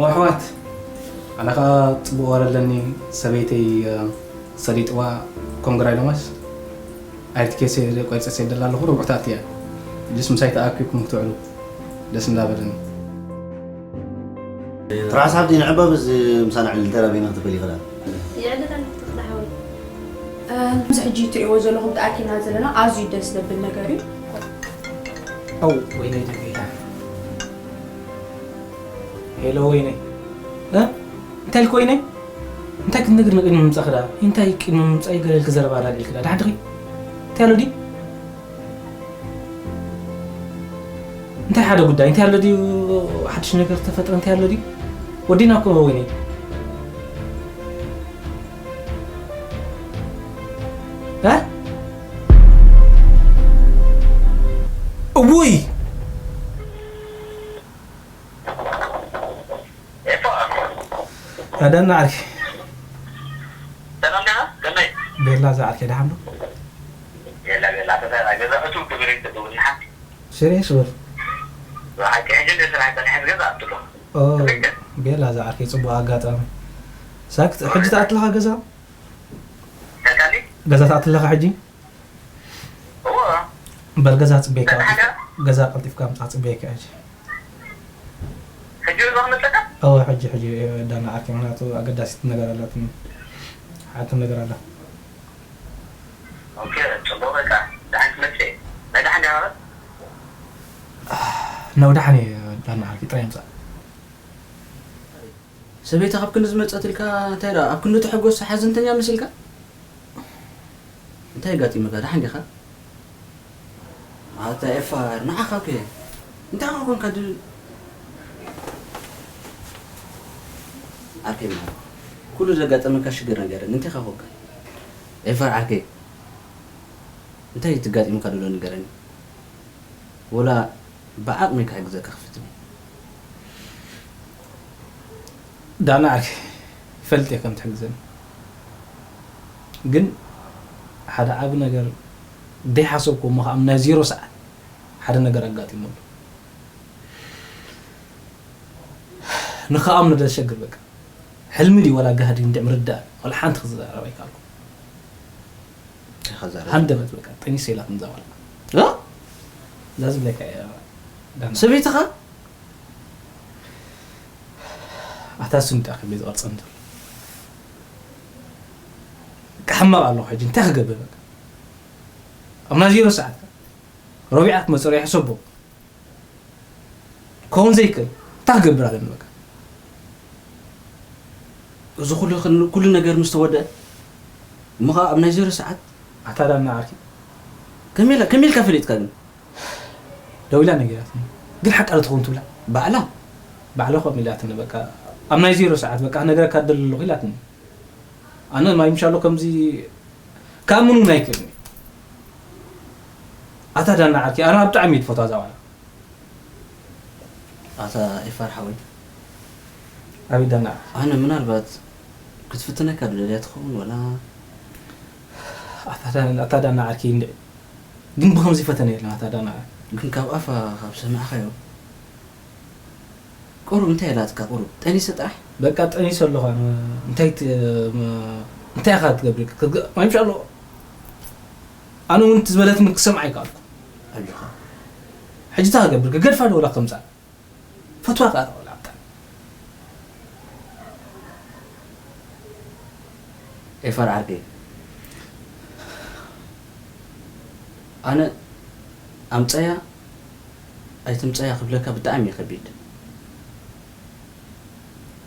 ኣሕዋት፣ ኣነ ኸኣ ጽቡቕ ወረ ኣለኒ። ሰበይተይ፣ እ፣ ሰሊጥዋ ኮንግራ ኢሎማስ። ኣይርትኬ ቆይርጸ ሰደላ ኣለኹ፣ ርብዕታት እያ። ልስ ምሳይ ተኣኪብኩም ክትውዕሉ ደስ እንዳበለኒ። ትራስ ሓብቲ ንዕበብ እዚ ምሳና ዕልል ተራቢና ክትብል ይኽእላል። ይዕልል ኣሎ ተኽለ ሓወይ። እ፣ እዚ ሕጂ እትርእይዎ ዘለኹም ተኣኪብና ዘለና ኣዝዩ ደስ ዘብል ነገር እዩ። ኣው፣ ወይነይ ደቂታ። ሄሎ ወይነይ። እ? እንታይ ኢልክ ወይነይ? እንታይ ክትነግርኒ ቅድሚ ምምጻእኺ ደኣ? እንታይ ቅድሚ ምምጻእይ ገለ ኢልኪ ዘረባ ኣዳልዒልኪ ደኣ? ደሓን ዲኺ? እንታይ ኣሎ ድዩ? እንታይ ሓደ ጉዳይ? እንታይ ኣሎ ድዩ? ሓድሽ ነገር ተፈጥረ እንታይ ኣሎ ድዩ? ወዲና እኮ ወይነይ። እ? እውይ! ኤፋ። ኣዳና ዓርኪ። ሰላም ዲኻ? ከመይ? ቤላ እዛ ዓርኪ ደሓን ዶ? ቤላ፣ ቤላ፣ ተታ ገዛ እቱ ክብሪ ትብልና። ሲሪየስ በል። ብሓቂ ሕጂ እንደ ስራሕ ጸኒሐት ገዛ ኣትሎ። ኦ፣ ትክክል። ቤላ እዛ ዓርኪ ጽቡቕ ኣጋጣሚ። ሳክት፣ ሕጂ ትኣትልኻ ገዛ? ከካሊ? ገዛ ትኣትልኻ ሕጂ? እዎ። በል ገዛ ጽበየካ፣ በል ሓደ። ገዛ ቀልጢፍካ ምጻ ጽበየካ ሕጂ። ሕጂ ገዛ ክመጸካ? እዎ፣ ሕጂ፣ ሕጂ፣ ዳና ዓርኪ፣ ምኽንያቱ ኣገዳሲት ነገር ኣላትኒ። ሓንቲ ነገር ኣላ። ኦኬ፣ ጽቡቕ በቃ። ደሓን ትመጽእ። ናይ ደሓን ዲኻ? ናብ ደሓን እየ፣ ዳና ዓርኪ፣ ጥራይ ምጻእ። ሰበይታ ካብ ክንዲ ዝመጸት ኢልካ እንታይ ደኣ ኣብ ክንዲ ተሐጎስ ሓዘንተኛ መሲልካ? እንታይ ኣጋጢሙካ? ደሓን ዲኻ? ኣታ ኤፋር፣ ንዓኻ እኮ እየ። እንታይ ኮንካ ድ-፣ ዓርከይ መዓር፣ ኩሉ ዘጋጠመካ ሽግር ንገረኒ። እንታይ ኮንካ? ኤፋር ዓርከይ፣ እንታይ ትጋጢሙካ ዘሎ ንገረኒ። ወላ ብዓቕመይ ክሕግዘካ ክፍትን እየ። ዳና ዓርከይ፣ ይፈልጥ እየ ከም ትሕግዘኒ። ግን ሓደ ዓቢ ነገር ዘይሓሰብኩዎ እሞ ከኣ ናይ ዜሮ ሰዓት ሓደ ነገር ኣጋጢሙ ኣሎ። ንኽኣምኖ ዘሸግር በቃ። ሕልሚ ድዩ ዋላ ጋህዲ እንድዒ ምርዳእ፣ ዋላ ሓንቲ ክዛረብ ኣይከኣልኩን። ኢኻ ዛረብ። ሃንደበት በቃ፣ ጠኒሰ ኢላትኒ እዛ ጓል። እ? እዛ ዝብለካ እያ፣ ዳና። ሰበይትኻ? ኣታ ስንጣ ከመይ ዝቐርጸኒ ዘሎ። በቃ ሕማቕ ኣለኹ ሕጂ፣ እንታይ ክገብር በቃ። ኣብ ናይ ዜሮ ሰዓት ከ? ረቢዓ ክትመጽእ ርኢኻ ሰቦ። ክኸውን ዘይክእል። እንታይ ክገብር ኣለኒ በቃ። እዚ ኩሉ ክን-፣ ኩሉ ነገር ምስ ተወደአ፣ እሞ ኸዓ ኣብ ናይ ዜሮ ሰዓት ኣታ ዳና ዓርኪ። ከመይ ኢላ-፣ ከመይ ኢልካ ፈሊጥካ ግን? ደዊላ ነጊራትኒ። ግን ሓቃ ዶ ትኸውን ትብላ? ባዕላ? ባዕላ ከምኡ ኢላትኒ በቃ። ኣብ ናይ ዜሮ ሰዓት በቃ ክነግረካ እደሊ ኣለኹ ኢላትኒ። ኣነ ማይ ምሻሎ ከምዚ ክኣምን እውን ኣይክእልን እዩ። ኣታ ዳና ዓርኪ፣ ኣነ ብጣዕሚ እየ ትፈትዋ እዛ ጓል። ኣታ ኤፋር ሓወይ። ኣቤት ዳና። ኣነ ምናልባት ክትፍትነካ ዶ ደልያ ትኸውን ወላ? ኣታ ዳና፣ ኣታ ዳና ዓርኪ እንድዒ። ግን ብኸምዚ ፈተነ የለን ኣታ ዳና። ግን ካብ ኣፋ ካብ ሰማዕኻዮ ቁሩብ እንታይ ኢላትካ? ቁሩብ ጠኒሰ ጥራሕ? በቃ ጠኒሰ ኣለኹ ኣነ። እንታይ ት-፣ ም-፣ እንታይ ኢኻ ትገብር? ክትገ-፣ ማይ ምሻሎ። ኣነ እውን እቲ ዝበለትኒ ክሰምዓ ኣይከኣልኩ። ኣጆኻ። ሕጂ እንታይ ክገብር? ክገድፋ ዶ ወላ ከምጻ? ፈትዋ ከኣ ተቆላዕታ። ኤፋር ዓርከይ። ኣነ ኣምጸያ ኣይትምጸያ ክብለካ ብጣዕሚ እዩ ከቢድ።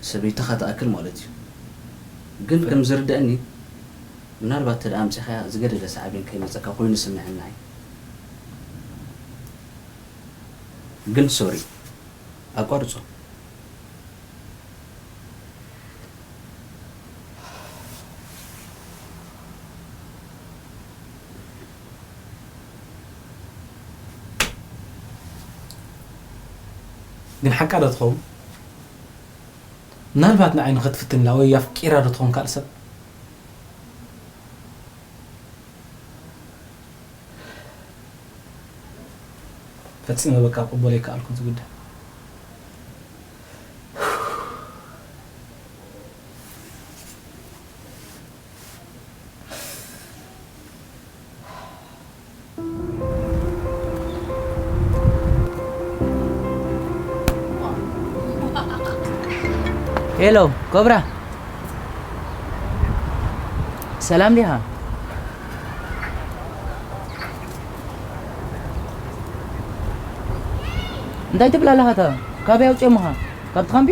ሰበይትኻ ትኣክል ማለት እዩ። ግን ከም ዝርደኣኒ፣ ምናልባት ተደኣ ኣምጺኻያ ዝገደደ ሳዕቤን ከይመጸካ ኮይኑ ይስምዐና እዩ። ግን ሶሪ፣ ኣቋርጾ። ግን ሓቃ ዶ ትኸውን? ምናልባት ንዓይ ንኽትፍትን ኢላ ወይ ኣፍቂራ ዶ ትኸውን ካልእ ሰብ? ፈጺመ በቃ ክቕበሎ ኣይከኣልኩን እዚ ጉዳይ። ሄሎ ኮብራ፣ ሰላም ዲኻ? እንታይ ትብል ኣለኻ? እታ ካበይ ኣውፅኦምኻ? ካብቲ ካምፒ?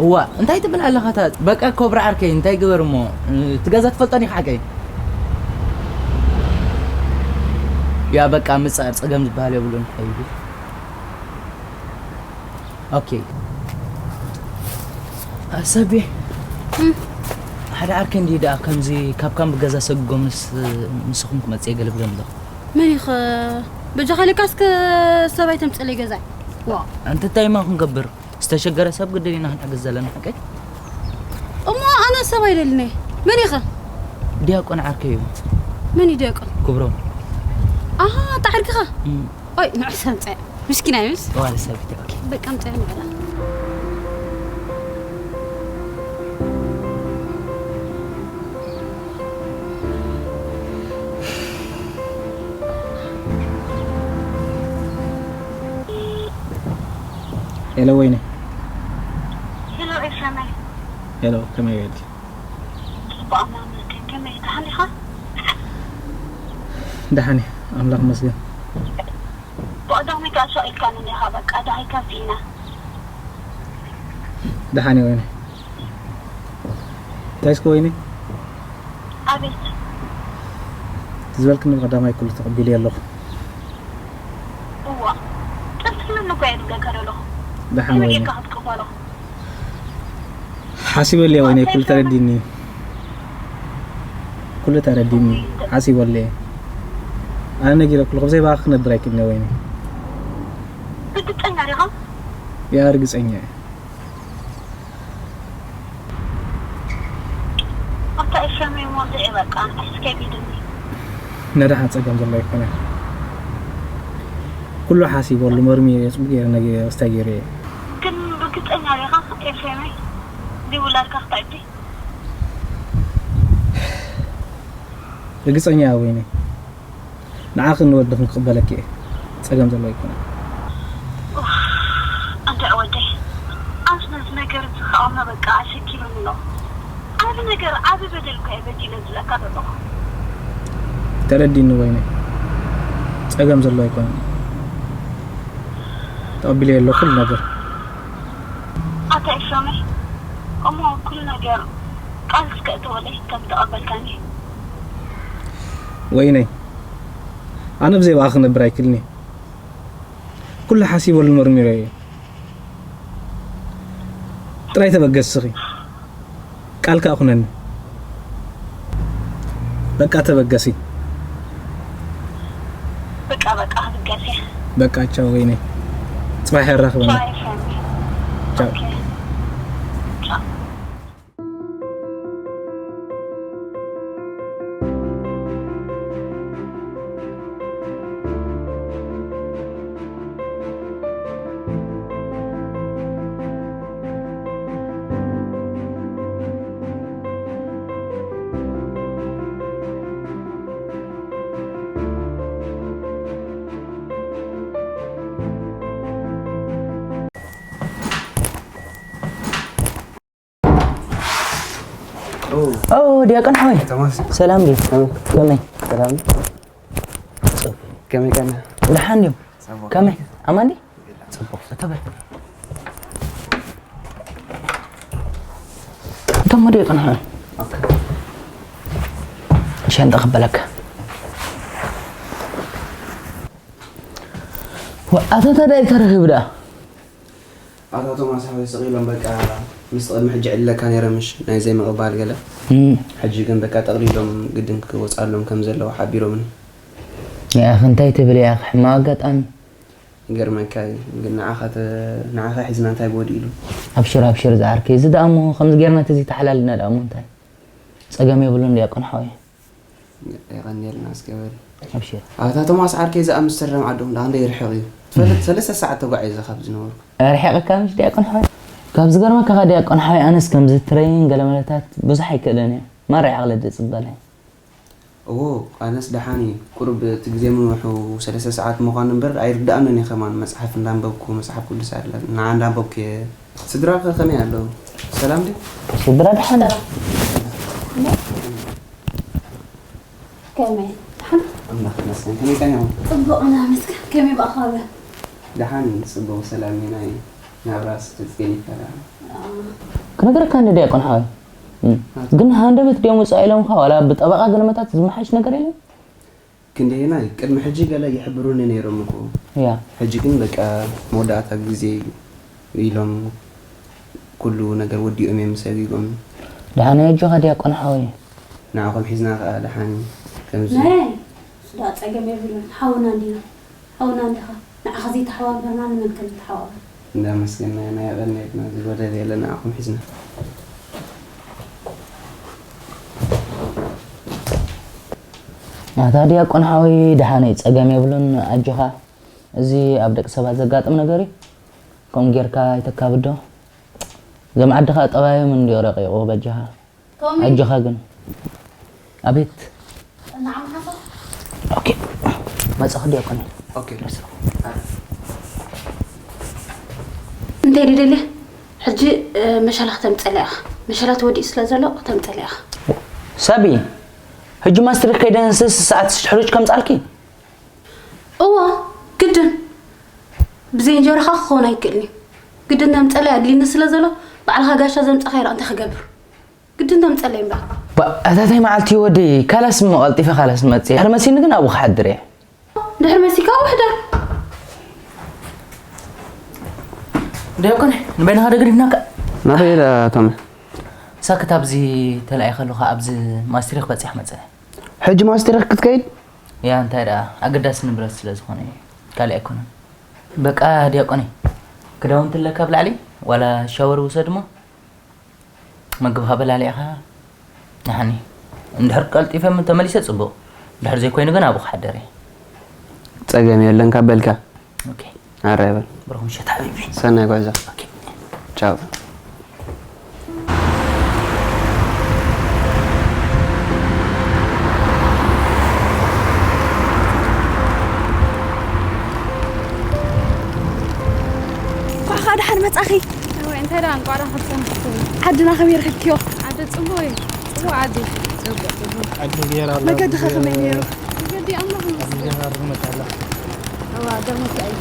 እዋ እንታይ ትብል ኣለኻ? እታ በቃ ኮብራ ዓርከይ እንታይ ግበር እሞ፣ እቲ ገዛ ትፈልጦ ዲኻ ሓቀይ? ያ በቃ ምጻር ጸገም ዝበሃል የብሉን ሓይቢ። ኦኬ። ኣሰቤ፣ ሓደ ዓርከይ እንዲ ደኣ ከምዚ ካብ ካምፕ ገዛ ሰጎምስ ንስኹም ክመጽእ ገለብ ገምዶ? መን ኢኸ? በጃኻ ኢልካ እስከ ሰብ ኣይተምጽእለይ ገዛይ። ዋ። ኣንተ እንታይ ማ ክንገብር? ዝተሸገረ ሰብ ግድን ኢና ክንሕግዝ ዘለና ሓቀይ? እሞ ኣነ ሰብ ኣይደልን እየ። መን ኢኸ? ዲያቆን ዓርከይ እዩ። መን እዩ ዲያቆን? ክብሮም። ኣሃ፣ እታ ዓርክኻ? እም። ኦይ፣ ንዑ ሰብ ምጽእ። ምስኪና እዩስ? ዋለ ሰብ፣ ኦኬ። በቃ ምጽእ ንዑ። ሄሎ ወይነ። ሄሎ ኤፍሬመይ። ሄሎ፣ ከመይ ውዒልኪ? ጽቡቕ ኣምላኽ ይመስገን። ከመይ፣ ደሓን ኢኻ? ደሓን እየ፣ ኣምላኽ ይመስገን። ብቐዳሚት ኣሻቒልካኒ እንዲኻ፣ በቃ፣ ደሃይካ ስኢና። ደሓን እየ ወይነ። እንታይ እስከ ወይነ? ኣቤት። ዝበልክኒ ብቐዳማይ ኩሉ ተቐቢለዮ ኣለኹ። እዋ፣ ጥርጥር እኮ እየ ዝብለካ ዘለኹ። ደሓን ከመይ ወይነ። ጌርካ ክትቅበሎ? ሓሲበልያ ወይነ፣ ኩሉ ተረዲኒ እዩ። ኩሉ ተረዲኒ እዩ። ሓሲበልያ። ኣነ ነጊረኩ ኣለኹ፣ ብዘይ ባኻ ክነብር ኣይክእልን እየ ወይነ። ርግጸኛ ዲኻ? ያ፣ ርግጸኛ እየ። ኣታ ኤፍሬም፣ ሞት እየ በቃ፣ ንዓይስ ከቢድኒ። ነዳሓ ጸገም ዘሎ ኣይኮነን። ኩሉ ሓሲበሉ፣ መርሚረ፣ ጽቡቕ ገይረ፣ ነገ፣ እስታይ ገይረ እየ። ግን ርግጸኛ ዲኻ ኤፍሬመይ? ዲውላድካ ክትዕቢ? ርግጸኛ እያ ወይነይ። ንዓኽን ንወድኽን ክቕበለኪ እየ። ጸገም ዘለዎ ኣይኮነን። ኡፍ፣ ኣንታ ወደይ፣ ኣነስ ነዚ ነገር እዚ ከኣ እሞ በቃ ኣሸኪሉኒ ኣሎ። ዓቢ ነገር፣ ዓቢ በደል እኮ እየ በዲለ ዝብለካ ዘለኹ። ተረዲኒ ወይነይ። ጸገም ዘለዎ ኣይኮነን። ተቐቢለዮ ኣለኹ ኩሉ ነገር። ኣታ ኤፍሬመይ፣ እሞ ኩሉ ነገር ቃል እስከ እተወለይ ከም ተቐበልካኒ። ወይነይ፣ ኣነ ብዘይ ብኣኺ ክነብር ኣይክእልን እየ። ኩሉ ሓሲበሉ መርሚረዮ እየ። ጥራይ ተበገሲ ኢኺ። ቃል ከኣ ኩነኒ። በቃ ተበገሲ። በቃ፣ በቃ፣ ክብገስ እየ። በቃ፣ ቻው ወይነይ። ጽባሕ የራኽበና። ቻው ኤፍሬም። ቻው። ኦኬ። ቻው። ኦ፣ ኦ፣ ዲያቆን ሓወይ። ቶማስ። ሰላም ድዩ? ከመይ? ከመይ? ሰላም። ከመይ ቀና? ደሓን ድዩ? ጽቡቕ። ከመይ? ኣማን ድዩ? ጽቡቕ። እተበል። እንተ እሞ ዲያቆን ሓወይ። ኦኬ። ሻንጣ ክበለካ። ወ-፣ ኣቶ ተዳይ ተረኺቡ ደኣ? ኣታ ቶማስ ሓወይ ስቕ ኢሎም በቃ ምስቲ ቅድሚ ሕጂ ዕድለካ ነይረ ምሽ ናይ ዘይምቕባል ገለ። እም። ሕጂ ግን በቃ ጠቕሊሎም ግድን ክወፅኣሎም ከም ዘለዎ ሓቢሮምኒ። ያኺ እንታይ ትብል ያኺ ሕማቕ ኣጋጣሚ። ይገርመካ እዩ ግን ንዓኻ ተ-፣ ንዓኻ ሒዝና እንታይ ብወዲእሉ? ኣብሽር ኣብሽር ዝዓርከይ እዚ ደኣ እሞ ከምዚ ጌርና ተዘይተሓላሊና ደኣ እሞ እንታይ? ጸገም የብሉን ዲያቆን ሓወይ። የቐንየልና እስከ በል። ኣብሽር። ኣታ ቶማስ ዓርከይ፣ እዚ ኣምስተርዳም ዓዶም ደኣ ክንደይ ርሕቕ እዩ? ትፈልጥ፣ ሰለስተ ሰዓት ተጓዒዘ ካብ ዝነበርኩ። ርሒቕካ ምሽ ዲያቆን ሓወይ? ካብ ዝገርመካ ኸኣ ዲያቆን ሓወይ፣ ኣነስ ከምዚ ትረይን ገለመለታት ብዙሕ ኣይክእልን እየ። ማራ ይዓቕለ ድጽበለይ። እዎ፣ ኣነስ ደሓን እዩ። ቁሩብ እቲ ግዜ ምንውሑ ሰለስተ ሰዓት ምዃኑ እምበር ኣይርድኣንን እዩ ከማን። መጽሓፍ እንዳንበብኩ፣ መጽሓፍ ቅዱስ ኣለ፣ ንዓ እንዳንበብኩ እየ። ስድራኸ ከመይ ኣለዉ? ሰላም ድዩ? ስድራ ደሓን። ከመይ? ደሓን? ኣምላኽ ይመስገን። ከመይ ቀኒኹም? ጽቡቕ ኢና መስገን። ከመይ ብኣኻ በ? ደሓን፣ ጽቡቕ ሰላም እዩ። ናይ ናብራስ ተጽገን ይፈራ። ክነግረካ እንደ ዲያቆን ሓወይ። እም። ግን ሃንደበት ድዮም ውጻእ ኢሎምኻ? ዋላ ብጠበቓ ገለመታት ዝመሓሽ ነገር የለን? ክንደየናይ? ቅድሚ ሕጂ ገለ ይሕብሩኒ ነይሮም እኮ። ያ። ሕጂ ግን በቃ መወዳእታ ግዜ ኢሎም ኩሉ ነገር ወዲኦም እዮም ሰጊጎም። ደሓን ኣጆኻ ዲያቆን ሓወይ። ንዓኹም ሒዝና ከኣ ደሓን ከምዚ። ናይ፣ ስዳ ጸገም የብሉን። ሓውና እንዲና። ሓውና እንዲኻ። ንዓኻ ዘይተሓባበርና ንመን ከም ንተሓባበር? እንዳመስገና ኢና፣ የቐንየልና፣ ዝጎደለ የለን፣ ንዓኹም ሒዝና። ኣታ ዲያቆን ሓወይ፣ ደሓነይ፣ ጸገም የብሉን፣ ኣጆኻ። እዚ ኣብ ደቂ ሰባት ዘጋጥም ነገር እዩ። ከምኡ ጌርካ ኣይተካብዶ። እዞም ዓድኻ ጠባዮም እንድዮ ረቂቑ፣ በጃኻ። ቶሚ። ኣጆኻ ግን። ኣቤት። ንዓም ሓሶ። ኦኬ። መጻኹ ዲያቆን። ኦኬ። ደስ። እንታይ ደደልየ? ሕጂ፣ እ፣ መሸላ ክተምጸላ ኢኻ። መሸላ ተወዲኡ ስለ ዘሎ ክተምጸላ ኢኻ። ሳቢ፣ ሕጂ ማስትሪክ ከይደንስስ ሰዓት ሕሩጭ ከምጻልኪ? እዋ፣ ግድን። ብዘይ እንጀራኻ ክኸውን ኣይክእልን እዩ። ግድን ተምጸላ ኣድልኒ ስለ ዘሎ፣ ባዕልኻ ጋሻ ዘምጻኻዮ እንታይ ክገብር? ግድን ተምጸለይ እምበር። ባ-፣ ኣታ ታይ መዓልቲ እዩ ወደይ? ካላስ እሞ ቀልጢፈ ካላስ መጽየ። ድሕሪ መሲኒ ግን ኣብኡ ክሓድር እየ። ድሕሪ መሲካ ውሕዳን። ዲያቆን፣ ንበይንኻ ዶ ገዲፍናካ? ናበይ ኢለ፣ ቶሚ? ሳክት ኣብዚ ተላኢ ከለኹ ኣብዚ ማስትሪክ በጺሕ መጸ። ሕጂ ማስትሪክ ክትከይድ? ያ፣ እንታይ ደኣ፣ ኣገዳሲ ንብረት ስለ ዝኾነ እዩ። ካልእ ኣይኮነን። በቃ ዲያቆን፣ ክዳውንቲ ኣለካ ኣብ ላዕሊ? ዋላ ሻወር ውሰድ እሞ። መግብኻ በላሊዕኻ ንሓኒ። እንድሕር ቀልጢፈ ተመሊሰ ጽቡቕ፣ እንድሕር ዘይኮይኑ ግን ኣብኡ ክሓደር እየ። ጸገም የለን ካብ በልካ። ኦኬ። ኣረ በል። ብሩኽ ምሸት ሓቢቢ። ሰናይ ጉዕዞ። ኦኬ። ቻው። እንኳዕ ደሓን መጻኺ። እወ፣ እንታይ ደኣ እንቋዕ ደሓን ሰንብትክኒ። ዓድና ከመይ ረኺብክዮ? ዓዲ ጽቡቕ እዩ። ጽቡቕ ዓዲ። ጽቡቕ፣ ጽቡቕ። ዓዲ ጌራ ኣላ። መገዲ ኸ ከመይ ነይሩ? መገዲ ኣምላኽ ይመስገን። ዓዲ ጌራ መጻ ኣላ። እዋ፣ ደሞ ትኣይ።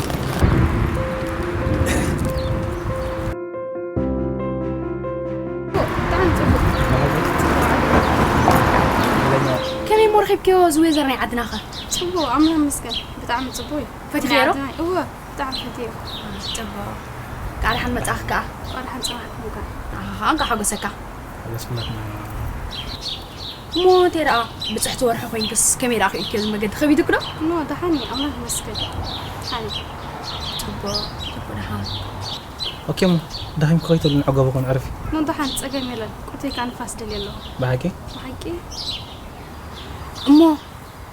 ብጣዕሚ ጽቡቕ። ጽቡቕ ዓዲ። ከመይ እሞ ረኺብክዮ እዚ ዌዘር ናይ ዓድና ኸ? ጽቡቕ፣ ኣምላኽ ይመስገን። ብጣዕሚ ጽቡቕ እዩ። ፈቲኽዮ ዶ? ናይ ዓድና፣ እወ፣ ብጣዕሚ ፈትየ። ጽቡቕ። እንቋዕ ደሓን መጻእኺ ከኣ። እንቋዕ ደሓን ጸናሕኩም ከኣ። ንዓኻ ከኣ እንቋዕ ሓጎሰካ። ሓጎስ ኩላትና። እሞ እንታይ ደኣ ብጽሕቲ ወርሒ ኮይንክስ ከመይ ደኣ ክኢልክዮ እዚ መገዲ ከቢዱኪ ዶ? ኖ፣ ደሓን እየ፣ ኣምላኽ ይመስገን። ደሓን እየ። ጽቡቕ፣ ጽቡቕ ደሓን። ኦኬ እሞ፣ ደኺምኪ ከይትብሊ ንዕገቡ ኮን ዕርፊ። ኖ፣ ደሓን ጸገም የለን። ቁርተይ ከኣ ንፋስ ደልየ ኣለኹ። ብሓቂ? ብሓቂ። እሞ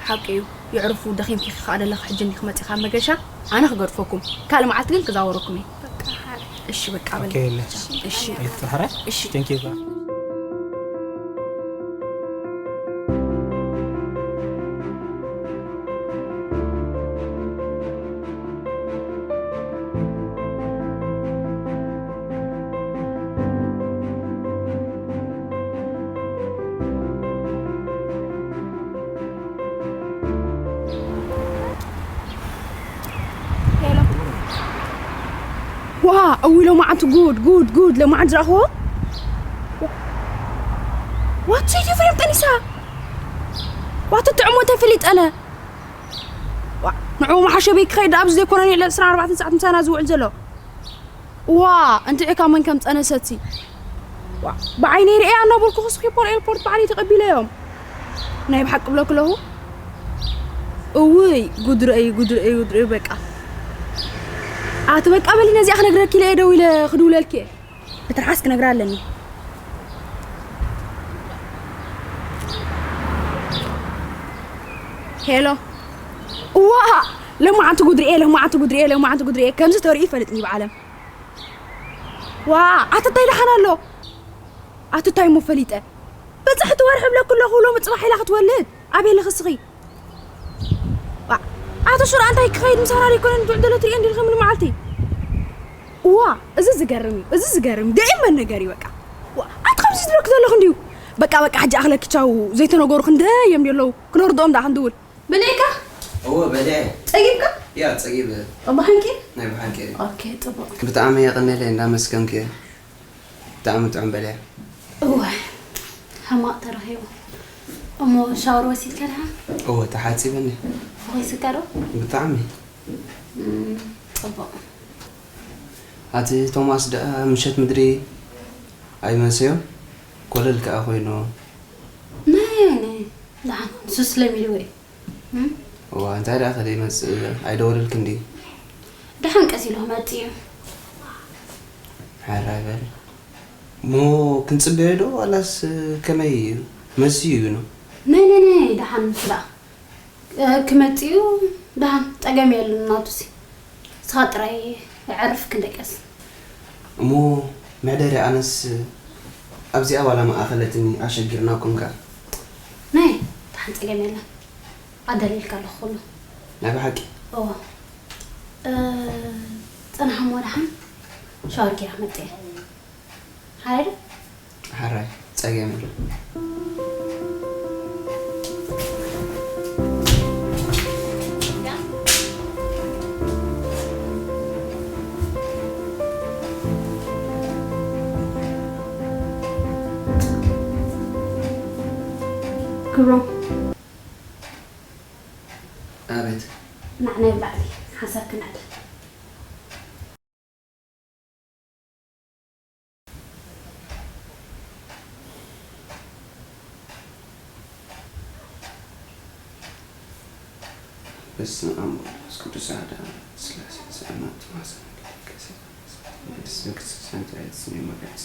ሓቂ እዩ። የዕርፉ፣ ደኺምኪ ከኣ ደለኺ ሕጂ እንዲኺ መጺኻ ኣብ መገሻ፣ ኣነ ክገድፈኩም። ካልእ መዓልቲ ግን ክዛወረኩም እየ። በቃ፣ ሓ- እሺ፣ በቃ በል። ኦኬ፣ የለ። እሺ። ኣይትፍራሕረ። እሺ። Thank you። ሄሎ። ዋ፣ እዊ ሎማዓንቲ ጉድ፣ ጉድ፣ ጉድ፣ ሎማዓንቲ ዝረኣኽዎ? ዋት ሰይቲ ፍሬም ጠኒሳ? ዋት ትጥዕሞ እንታይ ፈሊጠ ኣነ? ዋ፣ ንዕኡ መሓሸ በይ ክኸይድ ኣብዚ ዘይኮነ ልዕሊ ዕስራን ኣርባዕተን ሰዓት ምሳና ዝውዕል ዘሎ። ዋ፣ እንድዒ ካብ መን ከም ጸነሰቲ። ዋ፣ ብዓይነይ ርእያ እናበልኩ ክስኺፖር ኤርፖርት ባዕለይ ተቐቢለዮም። ናይ ብሓቂ ብለኪ ኣለኹ። እውይ፣ ጉድ ርእዩ፣ ጉድ ርእዩ፣ ጉድ ርእዩ፣ በቃ። ኣቲ በቃ በሊ፣ ነዚኣ ክነግረኪ ኢለ እየ ደዊለ ክድውለልኪ እየ። ብትርሓስ ክነግራ ኣለኒ። ሄሎ። እዋ፣ ለማዓንቲ ጉድ ርእየ፣ ለማዓንቲ ጉድ ርእየ፣ ለማዓንቲ ጉድ ርእየ። ከምዚ ተርእዩ ይፈልጥኒ ብዓለም። ዋ፣ ኣቲ እንታይ ደሓን ኣሎ? ኣቲ እንታይ እሞ ፈሊጠ? በጻሕቲ ወርሒ እብለኪ ኣለኹ፣ ሎሚ ጽባሕ ኢላ ክትወልድ። ኣበይ ኣለኺ እስኺ? ዋ፣ ኣቶ ሽሮ ኣንታይ ክኸይድ ምስ ሃራሪ ኣይኮነን ትውዕል ዘሎ ትሪኦ እንዲልኺ ምን መዓልቲ? እዋ፣ እዚ ዝገርም እዩ፣ እዚ ዝገርም እዩ። ደይመን ነገር እዩ በቃ። ዋ፣ ኣቲ ከምዚ ዝብለኪ ዘለኹ እንዲዩ። በቃ፣ በቃ፣ ሕጂ ኣኽለኪ ቻው። ዘይተነገሩ ክንደይ እዮም እንዲ ኣለዉ። ክነርድኦም ደኣ ክንድውል። በሊዕካ? እወ፣ በሊዐ። ጸጊብካ? ያ፣ ጸጊበ። ብሓቂ? ናይ ብሓቂ። ኦኬ፣ ጽቡቕ። ብጣዕሚ የቐንየለይ፣ እንዳመስገንኩ እየ። ብጣዕሚ ጥዑም በሊዐ። እወ፣ ሕማቕ ተረኺቡ። እሞ ሻወር ወሲድካ ደሓን? እወ፣ ተሓጺበ እኒአ። ፈኺስካ ዶ? ብጣዕሚ። እም፣ ጽቡቕ። ኣቲ ቶማስ ደኣ ምሸት ምድሪ ኣይመሰዮን? ኮለል ከኣ ኮይኑ። ናይ፣ ናይ፣ ደሓን፣ ንሱስ ለሚድዎ እዩ። እም? እዋ፣ እንታይ ደኣ ከደይመጽእ ኣይደወለልክን ድዩ? ደሓን ቀስ ኢሉ ክመጽእ እዩ። ሕራይ በል። እሞ ክንጽበዮ ዶ ዋላስ ከመይ እዩ? መዝዩ እዩ ኖ? ናይ፣ ናይ፣ ናይ፣ ደሓን ንሱ ደኣ፣ እ፣ ክመጽእ እዩ። ደሓን ጸገም የለን ናቱሲ። ንስኻ ጥራይ ኣዕርፍ ክንደቀስ። እሞ መሕደሪ ኣነስ ኣብዚኣ ዋላ መኣኸለትኒ ኣሸጊርናኩም ከኣ። ናይ፣ ደሓን ጸገም የለን። ኣዳልየልካ ኣለኹ ኩሉ። ናይ ብሓቂ? እወ። እ፣ ጽናሕ እሞ ደሓን ሻወር ጌረ ክመጽእ እየ። ሓራይ ዶ? ሓራይ፣ ጸገም የለን። ክብሮም። ኣቤት። ንዓና ይብላዕሊ፣ ሓንሳብ ክንዕልል። በስመ አብ ወወልድ ወመንፈስ ቅዱስ አሐዱ አምላክ ስላሴ። ሰላም ትማሰን ቅዱስ መንፈስ ቅዱስ ሰንት አይት ስሜ መቀጽ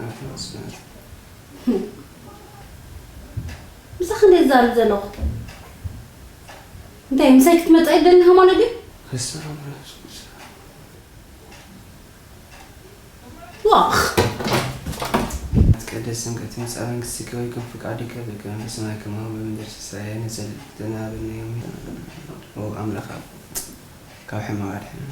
አቶ አስመር። ምሳኺ እንደ ዝዛረብ ዘለኹ። እንታይ ምሳይ ክትመጻ ይደሊ ሃይማኖት ድዩ? በስመ አብ ወወልድ ወመንፈስ ቅዱስ። ዋኽ። ቅድስት ስምከ ትምጻእ መንግስትኪ ወይኩን ፍቃድከ በከመ በሰማይ ከማሁ በምድር። ሲሳየነ ዘለለዕለትነ ሀበነ ዮም። ኦ ኣምላኽ ኣብ ካብ ሕማቕ ኣድሕነና።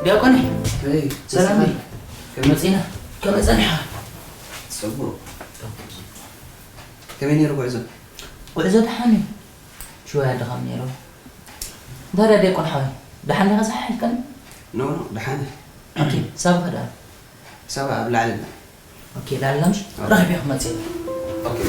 ዲያቆነይ፣ ወይ፣ ሰላም ተስፋ። ድዩ? ከመይ መጺና? ከመይ ጸኒሕኻ? ጽቡቕ። ከመይ ነይሩ ጉዕዞ? ጉዕዞ ደሓን እዩ። ሽወያ ድኻም ነይሩ። እንታይ ደኣ ዲያቆን ሓወይ? ደሓን ዲኻ? ዝሓይልከኒ? ኖ፣ ኖ፣ ደሓን እየ። ኦኬ፣ ሳባ ከ ደኣ? ሳባ ኣብ ላዕሊ ኣላ። ኦኬ፣ ላዕሊ ኣላ ምሽ? ኦኬ። ረኺበ ክመጽእ እየ። ኦኬ።